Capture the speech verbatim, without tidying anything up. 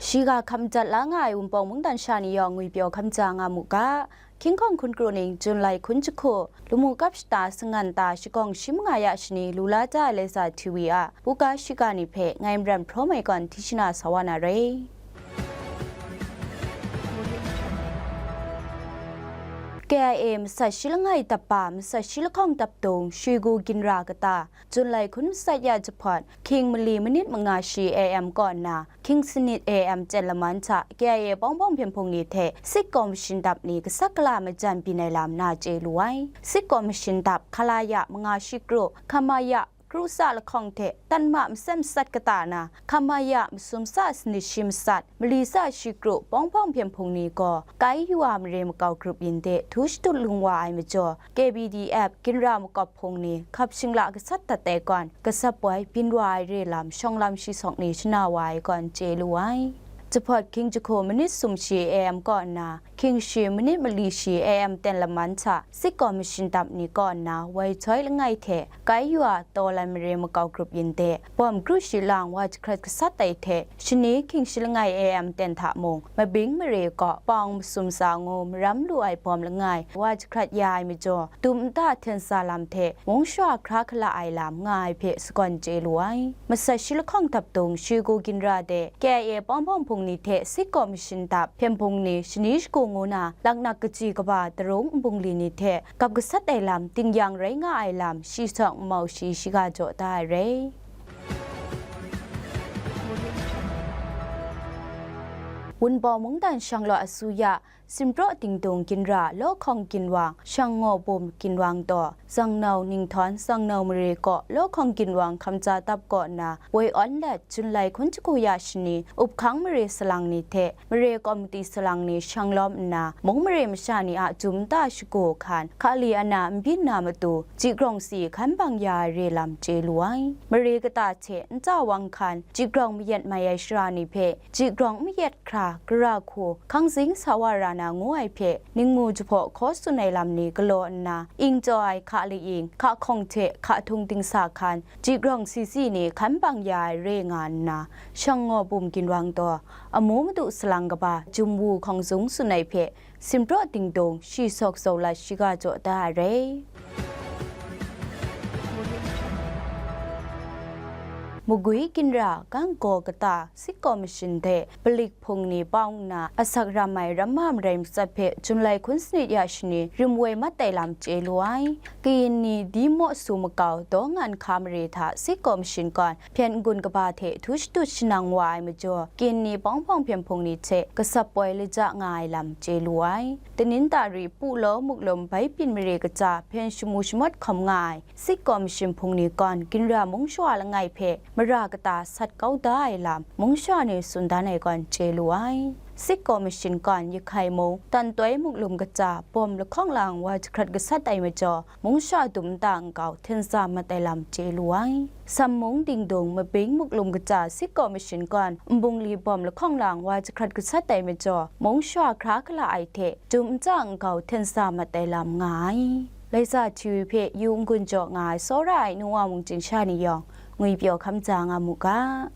Shiga hkam dat la nga ai Wunpawng mungdan sha ni yawng ngwi pyaw hkam ja nga mu ga. Hkying hkawng hkun kru ning Jun lai hkun jahku, lamu kap shata sangan ta shagawng shi manga ya shani lu la da ai Laiza T V a buga shiga ni hpe ngai Maran Hpraw Mai gawn Tishina Sawana rai. K I A masat shi langai dap ba, masat shi lahkawng dap dung, Shigu Ginra kata, Jun lai hkun masat ya jahpawt, hkying mali minit manga shi A M kaw nna, hkying sanit A M ten laman hta K I A bawng bawng hpyen hpung ni hte State Commission dap ni gasat gala majan byin ai lam na chye lu ai. State Commission dap Khalaya manga shi kru, Khamaya kru sa lahkawng hte tanma masat masat kata na, Khamaya masum sa sanit shi masat, mali sa shi kru bawng bawng hpyen hpung ni gaw, Kai Yu A mare makau grup yin de htu shadut lung wa ai majaw, K B D F Ginra makawp hpung ni hkap shingla gasat dat ai gawn, gasat boi byin wa ai re lam shawng lam shi sawk ni shana wa ai gawn chye lu ai. Jahpawt hkying jahku minit sum shi A M kaw nna, hkying shi minit mali shi A M ten laman hta State Commission dap ni kaw nna woi htoi langai hte Kai Yu A Tawlan mare makau grup yin de, bawm kru shi lang wa jahkrat gasat ai hte, shani hkying shi langai A M ten hta mung, Mabing mare kaw Pawng masum sa ngu maram lu ai bawm langai wa jahkrat ya ai majaw, dum nta hten sa lam hte mung shawa hkra hkala ai lam nga ai hpe sagawn chye lu ai. Masat shi lahkawng dap dung Shigu Ginra de K I A bawng bawng hpung ni hte State Commission dap hpyen hpung ni shani shagu ngu na, laknak kaji kaba darung nbungli ni hte gap gasat ai lam, dingyang rai nga ai lam, shi sawk nmau shi shiga jaw da ai rai. Wunpawng mungdan shanglawt asuya, Simpraw Dingdung Ginra, Lawhkawng Ginwang, Shangngaw Bum Ginwang taw, Zangnau Ninghthawn, Zangnau mare kaw Lawhkawng Ginwang hkamja dap kaw nna, woi awn let, Jun lai hkun jahku ya shani, Uphkang mare salang ni hte, mare kawmiti salang ni shang lawm nna, mung mare masha ni a jum nta shagu hkan, hkali ana n byin na matu, jigrawng si hkan bang ya ai re lam chye lu ai. Mare kata hte nta wang hkan, jigrawng mayat mai ai shara ni hpe, jigrawng mayat hkra, gara hku, hkangzing sa wa ra na ngu ai hpe, ningmu jahpaw hkaw tsun ai lam ni galaw nna, ingjaw ai hka laing, hka hkawng hte hka htung dingsa hkan, jigrawng si si ni hkan bang ya ai re nga nna, Shangngaw Bum Ginwang taw, amu madu salang kaba Jumwu Hkawng Zung tsun ai hpe, Simpraw Dingdung shi sawk sawk lat shiga jaw da ai rai. Magwi Ginra, Kanggaw kata, State Commission hte Palik hpung ni pawng nna asak ram ai ramma marai matsat hpe Jun lai hkun sanit ya shani rim woi mat ai lam chye lu ai. Kayin ni Dimo Su makau Dawngan hka mare hta State Commission gawn hpyen n-gun kaba hte htu shadut shanang wa ai majaw, kayin ni bawng bawng hpyen hpung ni hte gasat boi laja nga ai lam chye lu ai. Tanin tari Pulaw Muklum bai byin mare kaja hpyen shamu shamawt hkawm nga ai State Commission hpung ni gawn Ginra mung shawa langai hpe mara kata sat kau da ai lam mung shawa ni tsun dan ai gawn chye lu ai. State Commission gawn Yakhai mung, Tantoi Muklum kaja bawm lahkawng lang wa jahkrat gasat ai majaw, mung shawa dum nta nkau hten sa mat ai lam chye lu ai. Sam mung Dingdung, Mabing Muklum kaja State Commission gawn Nbungli bawm lahkawng lang wa jahkrat gasat ai majaw, mung shawa hkra hkala ai hte dum nta nkau hten sa mat ai lam nga ai. Laiza T V hpe yu n-gun jaw nga ai tsawra ai nu wa mungchying sha ni yawng, ngwipyaw hkam ja nga mu ga.